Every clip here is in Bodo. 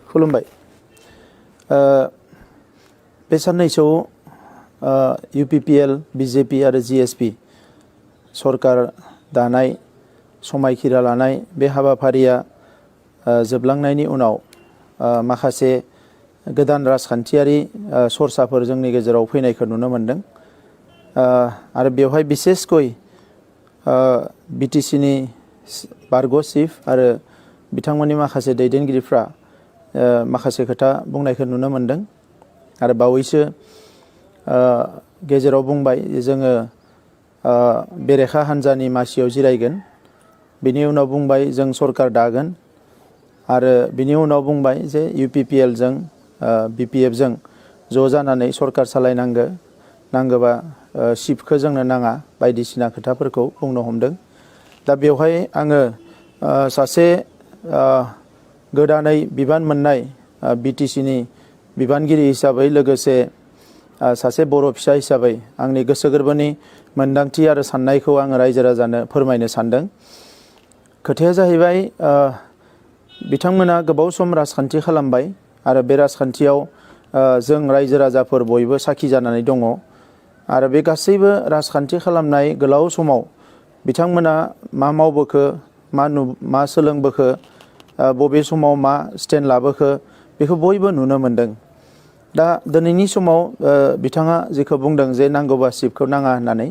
खुलुमबाय। बे साननैसोआव UPPL, BJP आरो GSP सरकार दानाय समायखिरा लानाय बे हाबाफारिया जोबलांनायनि उनाव माखासे गोदान राजखान्थियारि सरसाफोर जोंनि गेजेराव फैनायखौ नुनो मोनदों। आरो बेवहाय बिसेसकय BTC नि बारग' चिफ आरो बिथांमोननि माखासे दैदेनगिरिफ्रा माखासे खोथा बुंनायखौ नुनो मोनदों। आरो बावैसो गेजेराव बुंबाय जोङो बेरेखा हान्जानि मासियाव जिरायगोन, बिनि उनाव बुंबाय जों सरकार दागोन, आरो बिनि उनाव बुंबाय जे UPPL जों BPF जों ज' जानानै सरकार सालायनांगो, नांगोबा चिफखौ जोंनो नाङा बायदिसिना खोथाफोरखौ बुंनो हमदों। दा बेवहाय आङो सासे गोदानै बिबान मोननाय BTC नि बिबानगिरि हिसाबै लोगोसे सासे बर' फिसा हिसाबै आंनि गोसो गोरबोनि मोन्दांथि आरो साननायखौ आङो रायजो राजानो फोरमायनो सानदों। खोथाया जाहैबाय बिथांमोना गोबाव सम राजखान्थि खालामबाय आरो बे राजखान्थियाव जों रायजो राजाफोर बयबो साखि जानानै दङ। आरो बे गासैबो राजखान्थि खालामनाय गोलाव समाव बिथांमोना मा मावबोखो, मा सोलोंबोखो, बबे समाव मा स्टेन्ड लाबोखो बेखौ बयबो नुनो मोनदों। दा दिनैनि समाव बिथाङा जेखौ बुंदों जे नांगौबा चिफखौ नाङा होननानै,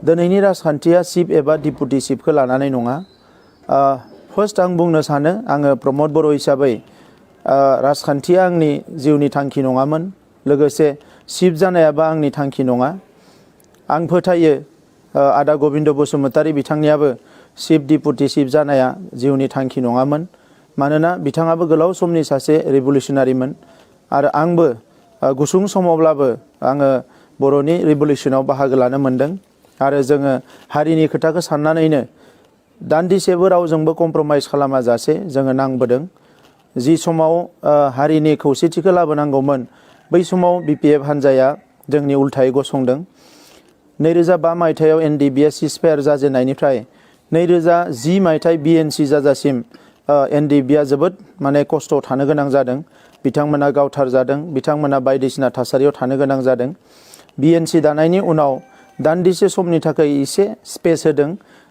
दिनैनि राजखान्थिया चिफ एबा डिपुटि चिफखौ लानानै नङा। फार्स्ट आं बुंनो सानो, आङो प्रमद बर' हिसाबै राजखान्थिया आंनि जिउनि थांखि नङामोन, लोगोसे चिफ जानायाबो आंनि थांखि नङा। आं फोथायो आदा गबिन्द बसुमतारी बिथांनियाबो चिफ डिपुटि चिफ जानाया जिउनि थांखि नङामोन। मानोना बिथाङाबो गोलाव समनि सासे रिभलिउसनारिमोन आरो आंबो गुसुं समावब्लाबो आङो बर'नि रिभलिउसनाव बाहागो लानो मोनदों। आरो जोङो हारिनि खोथाखौ साननानैनो दान्दिसेबो रावजोंबो कमप्रमाइज खालामाजासे जोङो नांबोदों। जि समाव हारिनि खौसेथिखौ लाबोनांगौमोन बै समाव BPF हान्जाया जोंनि उल्थायै गसंदों। 2005 मायथाइयाव NDBA सिजफायार जाजेननायनिफ्राय 2010 मायथाइ BNC जाजासिम NDBA जोबोद खस्थ' थानो गोनां जादों। बिथांमोना गावथार जादों, बिथांमोना बायदिसिना थासारियाव थानो गोनां जादों। BNC दानायनि उनाव दान्दिसे समनि थाखाय एसे स्पेस होदों,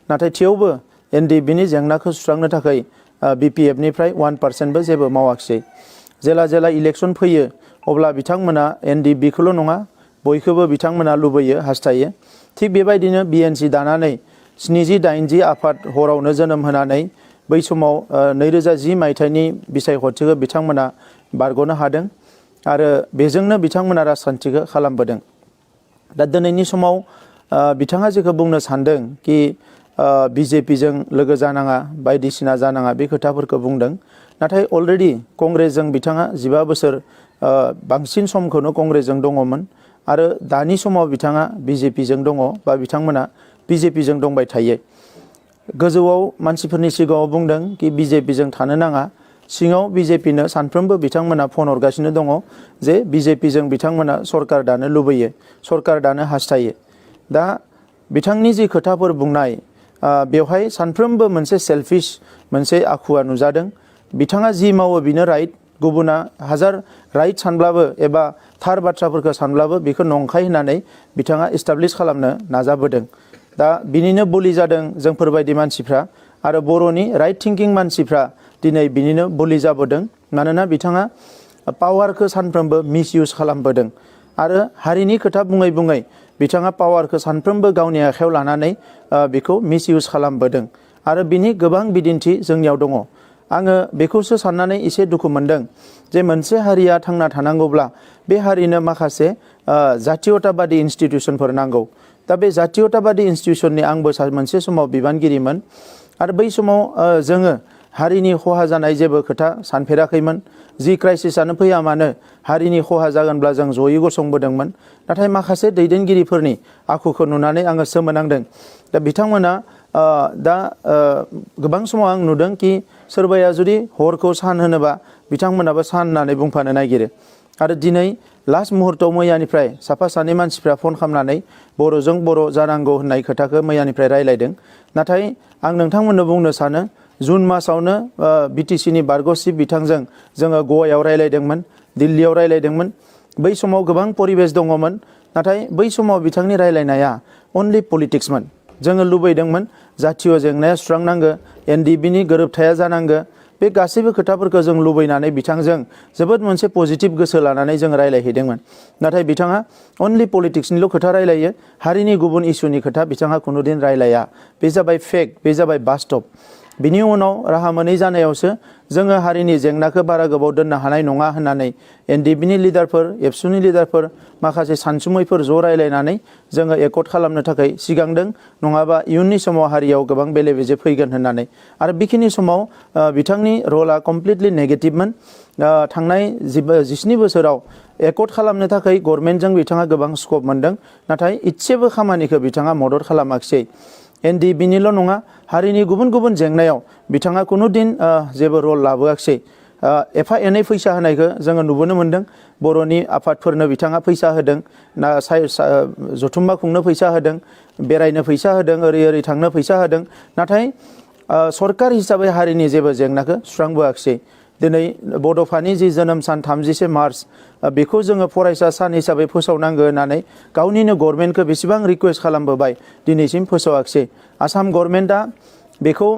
नाथाय थेवबो NDBनि जेंनाखौ सुस्रांनो थाखाय BPF निफ्राय 1%बो जेबो मावाखिसै। जेला इलेक्सन फैयो अब्ला बिथांमोना NDBखौल' नङा बयखौबो बिथांमोना लुबैयो, हास्थायो। थिग बेबायदिनो BNC दानानै 70-80 आफाद हरावनो जोनोम होनानै बै समाव 2010 मायथाइनि बिसायख'थिखौ बिथांमोना बारग'नो हादों आरो बेजोंनो बिथांमोना राजखान्थिखौ खालामबोदों। दा दिनैनि समाव बिथाङा जेखौ बुंनो सानदों कि BJPजों लोगो जानाङा, बायदिसिना जानाङा, बे खोथाफोरखौ बुंदों। नाथाय अलरेडि कंग्रेसजों बिथाङा 15 बोसोर बांसिन समखौनो कंग्रेसजों दङमोन आरो दानि समाव बिथाङा BJPजों दङ बा बिथांमोना BJPजों दंबाय थायो। गोजौआव मानसिफोरनि सिगाङाव बुंदों कि BJPजों थानो नाङा, सिङाव BJPनो सानफ्रोमबो बिथांमोना फन हरगासिनो दङ जे BJPजों बिथांमोना सरकार दानो लुबैयो, सरकार दानो हास्थायो। दा बिथांनि जि खोथाफोर बुंनाय बेवहाय सानफ्रोमबो मोनसे सेल्फिश मोनसे आखुवा नुजादों। बिथाङा जि मावो बेनो राइट, गुबुना हाजार राइट सानब्लाबो एबा थार बाथ्राफोरखौ सानब्लाबो बेखौ नंखाय होननानै बिथाङा इस्टाब्लिश खालामनो नाजाबोदों। दा बिनिनो बुलि जादों जोंफोरबायदि मानसिफ्रा आरो बर'नि राइट थिंकिं मानसिफ्रा दिनै बिनिनो बुलि जाबोदों। मानोना बिथाङा पावारखौ सानफ्रोमबो मिसइउज खालामबोदों आरो हारिनि खोथा बुङै बुङै बिथाङा पावारखौ सानफ्रोमबो गावनि आखायाव लानानै बेखौ मिसइउज खालामबोदों आरो बिनि गोबां बिदिन्थि जोंनियाव दङ। आङो बेखौसो साननानै एसे दुखु मोनदों जे मोनसे हारिया थांना थानांगौब्ला बे हारिनो माखासे जातीयताबादि इन्स्टिटिउसनफोर नांगौ। दा बे जातीयताबादि इन्स्टिटिउसननि आंबो मोनसे समाव बिबानगिरिमोन आरो बै समाव जोङो हारिनि खहा जानाय जेबो खोथा सानफेराखैमोन। जि क्राइसिसआनो फैया मानो हारिनि खहा जागोनब्ला जों जयै गसंबोदोंमोन। नाथाय माखासे दैदेनगिरिफोरनि आखुखौ नुनानै आङो सोमोनांदों। दा बिथांमोना दा गोबां समाव आं नुदों कि सोरबाया जुदि हरखौ सान होनोबा बिथांमोनाबो सान होननानै बुंफानो नागिरो। आरो दिनै लास्ट मुहूर्तआव मैयानिफ्राय साफा सानै मानसिफ्रा फन खालामनानै बर'जों बर' जानांगौ होननाय खोथाखौ मैयानिफ्राय रायलायदों। नाथाय आं नोंथांमोननो बुंनो सानो जुन मासावनो बिटिसिनि बारग' चिफ बिथांजों जोङो गवायाव रायलायदोंमोन, दिल्लीयाव रायलायदोंमोन। बै समाव गोबां परिबेस दङमोन, नाथाय बै समाव बिथांनि रायलायनाया अनलि पलिटिक्समोन। जोङो लुबैदोंमोन जातीय जेंनाया सुस्रांनांगो, एनडिबिनि गोरोबथाया जानांगो। बे गासैबो खोथाफोरखौ जों लुबैनानै बिथांजों जोबोद मोनसे पजिटिभ गोसो लानानै जों रायलायहैदोंमोन। नाथाय बिथाङा अनलि पलिटिक्सनिल' खोथा रायलायो, हारिनि गुबुन इस्युनि खोथा बिथाङा खुनुदिन रायलाया। बे जाबाय फेक्ट, बे जाबाय बास्तब। बिनि उनाव राहा मोनै जानायावसो जोङो हारिनि जेंनाखौ बारा गोबाव दोननो हानाय नङा होननानै एनडिबिनि लिडारफोर, एबसुनि लिडारफोर, माखासे सानसुमैफोर ज' रायलायनानै जोङो एकर्ड खालामनो थाखाय सिगांदों। नङाबा इयुननि समाव हारियाव गोबां बेले बेजे फैगोन होननानै। आरो बेखिनि समाव बिथांनि रला कमप्लिटलि नेगेटिभमोन। थांनाय 17 बोसोराव एकर्ड खालामनो थाखाय गभर्नमेन्टजों बिथाङा गोबां स्कप मोनदों, नाथाय इसेबो खामानिखौ बिथाङा मदद खालामाखिसै। एनडिबिनिल' नङा, हारिनि गुबुन गुबुन जेंनायाव बिथाङा खुनुदिन जेबो रल लाबोआखिसै। एफा एनै फैसा होनायखौ जोङो नुबोनो मोन्दों। बर'नि आफादफोरनो बिथाङा फैसा होदों, जथुम्मा खुंनो फैसा होदों, बेरायनो फैसा होदों, ओरै ओरै थांनो फैसा होदों। नाथाय सरकार हिसाबै हारिनि जेबो जेंनाखौ सुस्रांबोआखिसै। दिनै बड'फानि जि जोनोम सान 30 मार्च, बेखौ जोङो फरायसा सान हिसाबै फोसावनांगौ होननानै गावनिनो गभर्नमेन्टखौ बेसेबां रिकुवेस्ट खालामबोबाय, दिनैसिम फोसावाखिसै। आसाम गभर्नमेन्टआ बेखौ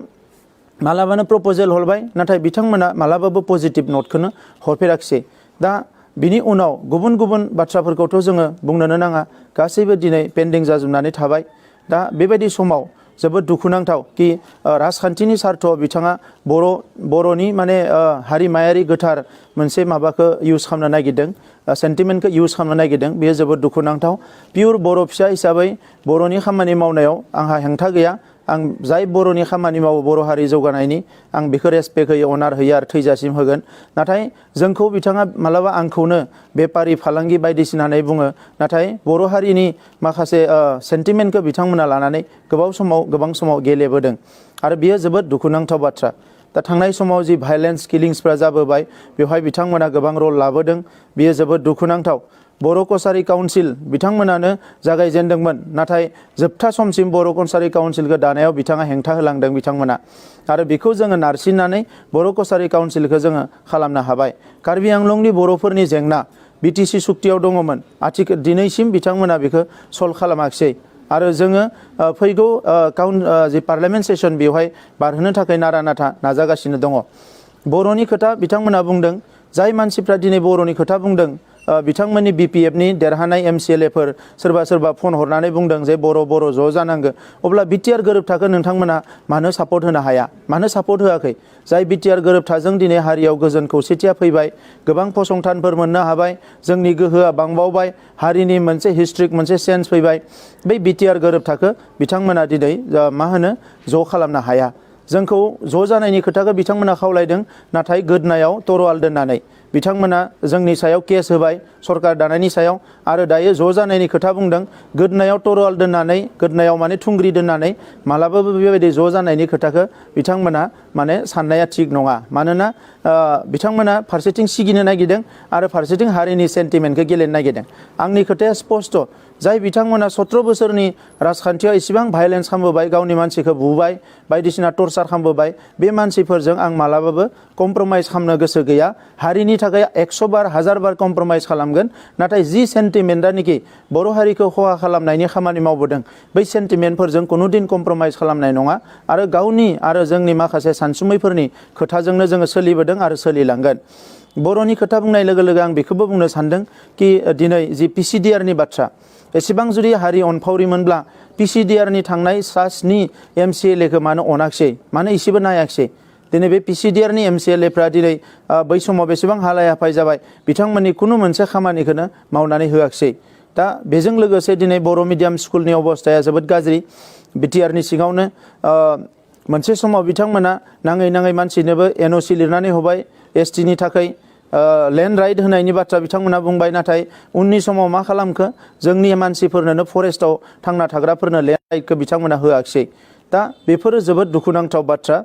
मालाबानो प्रप'जेल हरबाय, नाथाय बिथांमोना मालाबाबो पजिटिभ नटखौनो हरफेराखिसै। दा बिनि उनाव गुबुन गुबुन बाथ्राफोरखौथ' जोङो बुंनोनो नाङा, गासैबो दिनै पेन्डिं जाजोबनानै थाबाय। दा बेबायदि समाव जोबोद दुखुनांथाव कि राजखान्थिनि सार्थआव बिथाङा बर'नि माने हारिमायारि गोथार मोनसे माबाखौ इउज खालामनो नागिरदों, सेन्टिमेन्टखौ इउज खालामनो नागिरदों। बेयो जोबोद दुखुनांथाव। पियर बर' फिसा हिसाबै बर'नि खामानि मावनायाव आंहा हेंथा गैया। आं जाय बर'नि खामानि मावो, बर' हारि जौगानायनि, आं बेखौ रेसपेक्ट होयो, अनार होयो आरो थैजासिम होगोन। नाथाय जोंखौ बिथाङा मालाबा आंखौनो बेपारि फालांगि बायदिसिना होननानै बुङो, नाथाय बर' हारिनि माखासे सेन्टिमेन्टखौ बिथांमोना लानानै गोबां समाव गेलेबोदों आरो बियो जोबोद दुखुनांथाव बाथ्रा। दा थांनाय समाव जि भायलेन्स किलिंसफ्रा जाबोबाय, बेवहाय बिथांमोना गोबां रल लाबोदों। बियो जोबोद दुखुनांथाव। बर' कसारि काउन्सिल बिथांमोनानो जागायजेनदोंमोन, नाथाय जोबथा समसिम बर' कसारि काउन्सिलखौ दानायाव बिथाङा हेंथा होलांदों बिथांमोना। आरो बेखौ जोङो नारसिननानै बर' कसारि काउन्सिलखौ जोङो खालामनो हाबाय। कार्बि आंलंनि बर'फोरनि जेंना बिटिसि सुक्तियाव दङमोन, दिनैसिम बिथांमोना बेखौ सल्भ खालामाखिसै। आरो जोङो फैगौ जि पार्लियामेन्ट सेसन, बेवहाय बारहोनो थाखाय नारा नाथा नाजागासिनो दङ। बर'नि खोथा बिथांमोना बुंदों। जाय मानसिफ्रा दिनै बर'नि खोथा बुंदों, बिथांमोननि बिपिएफनि देरहानाय एमसिएलएफोर सोरबा फन हरनानै बुंदों जे बर' ज' जानांगौ। अब्ला बिटिआर गोरोबथाखौ नोंथांमोना मानो सापर्ट होनो हाया, मानो सापर्ट होआखै? जाय बिटिआर गोरोबथाजों दिनै हारियाव गोजोन खौसेथिया फैबाय, गोबां फसंथानफोर मोननो हाबाय, जोंनि गोहोआ बांबावबाय, हारिनि मोनसे हिस्ट्रिक मोनसे सेन्स फैबाय। बै बिटिआर गोरोबथाखौ बिथांमोना दिनै ज' खालामनो हाया। जोंखौ ज' जानायनि खोथाखौ बिथांमोना खावलायदों, नाथाय गोदनायाव तरवाल दोननानै बिथांमोना जोंनि सायाव केस होबाय, सरकार दानायनि सायाव। आरो दायो ज' जानायनि खोथा बुंदों, गोदनायाव तरवाल दोननानै, गोदनायाव माने थुंग्रि दोननानै मालाबाबो बेबायदि ज' जानायनि खोथाखौ बिथांमोना माने साननाया थिग नङा। मानोना बिथांमोना फारसेथिं सिगिनो नागिरदों आरो फारसेथिं हारिनि सेन्टिमेन्टखौ गेलेनो नागिरदों। आंनि खोथाया स्पस्ट। जाय बिथांमोना 17 बोसोरनि राजखान्थियाव इसेबां भायलेन्स खालामबोबाय, गावनि मानसिखौ बुबाय, बायदिसिना टर्चार खालामबोबाय, बे मानसिफोरजों आं मालाबाबो कमप्रमाइज खालामनो गोसो गैया। हारिनि थाखाय 100 बार 1000 बार कमप्रमाइज खालामगोन। नाथाय जि सेन्टिमेन्टआनोखि बर' हारिखौ खहा खालामनायनि खामानि मावबोदों, बै सेन्टिमेन्टफोरजों कुनुदिन कमप्रमाइज खालामनाय नङा। आरो गावनि आरो जोंनि माखासे सानसुमैफोरनि खोथाजोंनो जोङो सोलिबोदों आरो सोलिलांगोन। बर'नि खोथा बुंनाय लोगो लोगो आं बेखौबो बुंनो सानदों कि दिनै जि पिसिडिआरनि बाथ्रा, एसेबां जुदि हारि अनफावरिमोनब्ला पिसिडिआरनि थांनाय 7 एमसिएलएखौ मानो अनाखिसै, मानो इसेबो नायाखिसै? दिनै बे पिसिडिआरनि एमसिएलएफ्रा दिनै बै समाव बेसेबां हालाय हाफाय जाबाय, बिथांमोननि खुनु मोनसे खामानिखौनो मावनानै होआखिसै। दा बेजों लोगोसे दिनै बर' मिडियाम स्कुलनि अबस्थाया जोबोद गाज्रि। बिटिआरनि सिङावनो मोनसे समाव बिथांमोना नाङै नाङै मानसिनोबो एनअसि लिरनानै होबाय, एसटिनि थाखाय लेन्ड राइट होनायनि बाथ्रा बिथांमोना बुंबाय। नाथाय उननि समाव मा खालामखो, जोंनि मानसिफोरनोनो फरेस्टआव थांना थाग्राफोरनो लेन्ड राइटखौ बिथांमोना होआखिसै। दा बेफोरो जोबोद दुखुनांथाव बाथ्रा।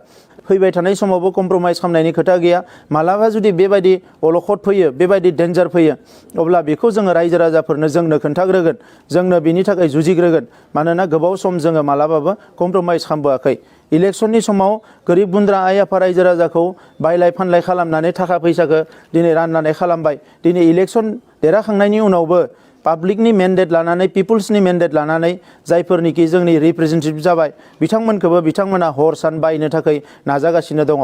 फैबाय थानाय समावबो कमप्रमाइज खालामनायनि खोथा गैया। मालाबा जुदि बेबायदि अलखद फैयो, बेबायदि डेन्जार फैयो, अब्ला बेखौ जोङो रायजो राजाफोरनो जोंनो खोन्थाग्रोगोन, जोंनो बिनि थाखाय जुजिग्रोगोन। मानोना गोबाव सम जोङो मालाबाबो कमप्रमाइज खालामबोआखै। इलेक्शननि समाव गोरिब गुन्द्रा आइ आफा रायजो राजाखौ बायलाय फानलाय खालामनानै थाखा फैसाखौ दिनै राननानै खालामबाय। दिनै इलेक्शन देरहाखांनायनि उनावबो पाब्लिकनि मेन्डेट लानानै पिपुल्सनि मेन्डेट लानानै जायफोरनिखि जोंनि रिप्रेजेन्टेटिभ जाबाय बिथांमोनखौबो बिथांमोना हर सान बायनो थाखाय नाजागासिनो दङ।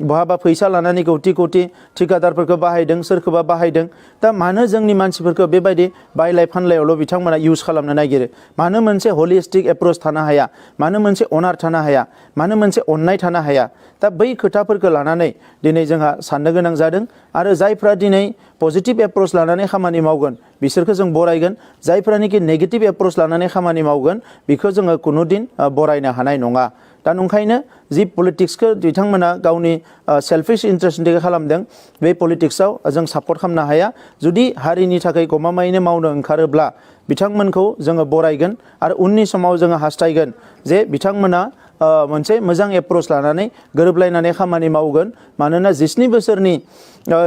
बहाबा फैसा लानानै कौटि कौटि ठिकादारफोरखौ बाहायदों, सोरखौबा बाहायदों। दा मानो जोंनि मानसिफोरखौ बेबायदि बायलाय फानलायावल' बिथांमोना इउज खालामनो नागिरो? मानो मोनसे हलिस्टिक एप्रोच थानो हाया? मानो मोनसे अनार थानो हाया? मानो मोनसे अननाय थानो हाया? दा बै खोथाफोरखौ लानानै दिनै जोंहा साननो गोनां जादों। आरो जायफ्रा दिनै पजिटिभ एप्रोच लानानै खामानि मावगोन बिसोरखौ जों बरायगोन। जायफ्रानिकि नेगेटिभ एप्रोच लानानै खामानि मावगोन बेखौ जोङो कुनु दिन बरायनो हानाय नङा। दा नंखायनो जि पलिटिक्सखौ बिथांमोना गावनि सेल्फिश इन्टारेस्टनि थाखाय खालामदों बे पलिटिक्सआव जों सापर्ट खालामनो हाया। जुदि हारिनि थाखाय गमामायैनो मावनो ओंखारोब्ला बिथांमोनखौ जोङो बरायगोन आरो उननि समाव जोङो हास्थायगोन जे बिथांमोना मोनसे मोजां एप्रोच लानानै गोरोबलायनानै खामानि मावगोन। मानोना 27 बोसोरनि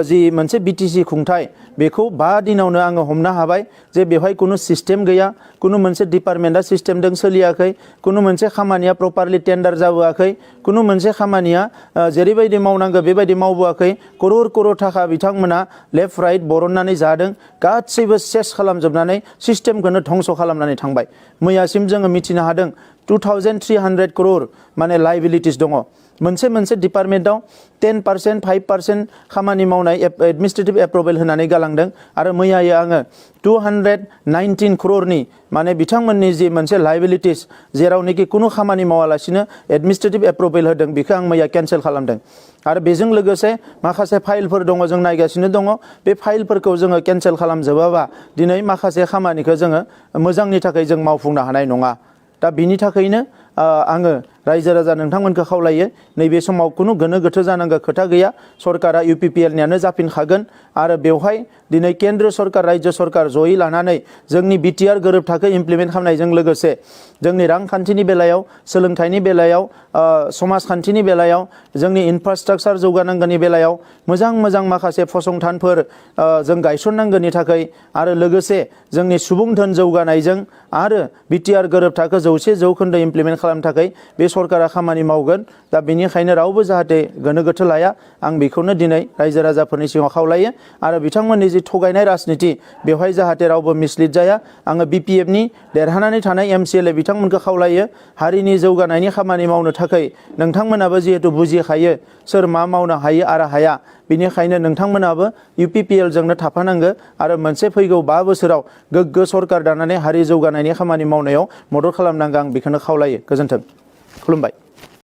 जि मोनसे बिटिसि खुंथाय बेखौ 5 दिनावनो आङो हमनो हाबाय जे बेवहाय कुनु सिस्टेम गैया, कुनु मोनसे डिपार्टमेन्टआ सिस्टेमजों सोलियाखै, कुनु मोनसे खामानिया प्रपारलि टेन्डार जाबोआखै, कुनु मोनसे खामानिया जेरैबायदि मावनांगौ बेबायदि मावबोआखै। करोड़ करोड़ थाखा बिथांमोना लेफ्ट राइट बरननानै जादों। गासैबो सेस खालामजोबनानै सिस्टेमखौनो धंस खालामनानै थांबाय। मैयासिम जोङो मिथिनो हादों 2300 करोड़ माने लाइबिलिटिस दङ। मोनसे मोनसे डिपार्टमेन्टआव 10% 5% खामानि मावनाय एडमिनिस्ट्रेटिभ एप्रुभेल होनानै गालांदों। आरो मैयायै आङो 219 करोड़नि माने बिथांमोननि जि मोनसे लाइबिलिटिस जेरावनोखि कुनु खामानि मावालासिनो एडमिनिस्ट्रेटिभ एप्रुभेल होदों बेखौ आं मैया केन्सेल खालामदों। आरो बेजों लोगोसे माखासे फाइलफोर दङ जों नायगासिनो दङ। बे फाइलफोरखौ जोङो केन्सेल खालामजोबाबा दिनै माखासे खामानिखौ जोङो मोजांनि थाखाय जों मावफुंनो हानाय नङा। दा बिनि थाखायनो आङो रायजो राजा नोंथांमोनखौ खावलायो नैबे समाव कुनु गोनो गोथो जानांगौ खोथा गैया। सरकारा UPPLनियानो जाफिनखागोन आरो बेवहाय दिनै केन्द्र सरकार राज्य सरकार जयै लानानै जोंनि BTR गोरोबथाखौ इमप्लिमेन्ट खालामनायजों लोगोसे जोंनि रांखान्थिनि बेलायाव, सोलोंथाइनि बेलायाव, समाजखान्थिनि बेलायाव, जोंनि इनफ्रास्ट्राक्चार जौगानांगौनि बेलायाव मोजां मोजां माखासे फसंथानफोर जों गायसननांगौनि थाखाय आरो लोगोसे जोंनि सुबुं धोन जौगानायजों आरो BTR गोरोबथाखौ 100% इमप्लिमेन्ट खालामनो थाखाय बे सरकारा खामानि मावगोन। दा बेनिखायनो रावबो जाहाथे गोनो गोथो लाया आं बेखौनो दिनै रायजो राजाफोरनि सिगाङाव खावलायो। आरो बिथांमोननि जि थगायनाय राजनिति बेवहाय जाहाथे रावबो मिसलिड जाया। आङो BPFनि देरहानानै थानाय MCLA बिथांमोनखौ खावलायो हारिनि जौगानायनि खामानि मावनो थाखाय नोंथांमोनाबो जिहेतु बुजिखायो सोर मा मावनो हायो आरो हाया। बेनिखायनो नोंथांमोनाबो UPPLजोंनो थाफानांगौ आरो मोनसे फैगौ 5 बोसोराव गोग्गो सरकार दानानै हारि जौगानायनि खामानि मावनायाव मदद खालामनांगौ आं बेखौनो खावलायो। गोजोन्थों। खुलुमबाय।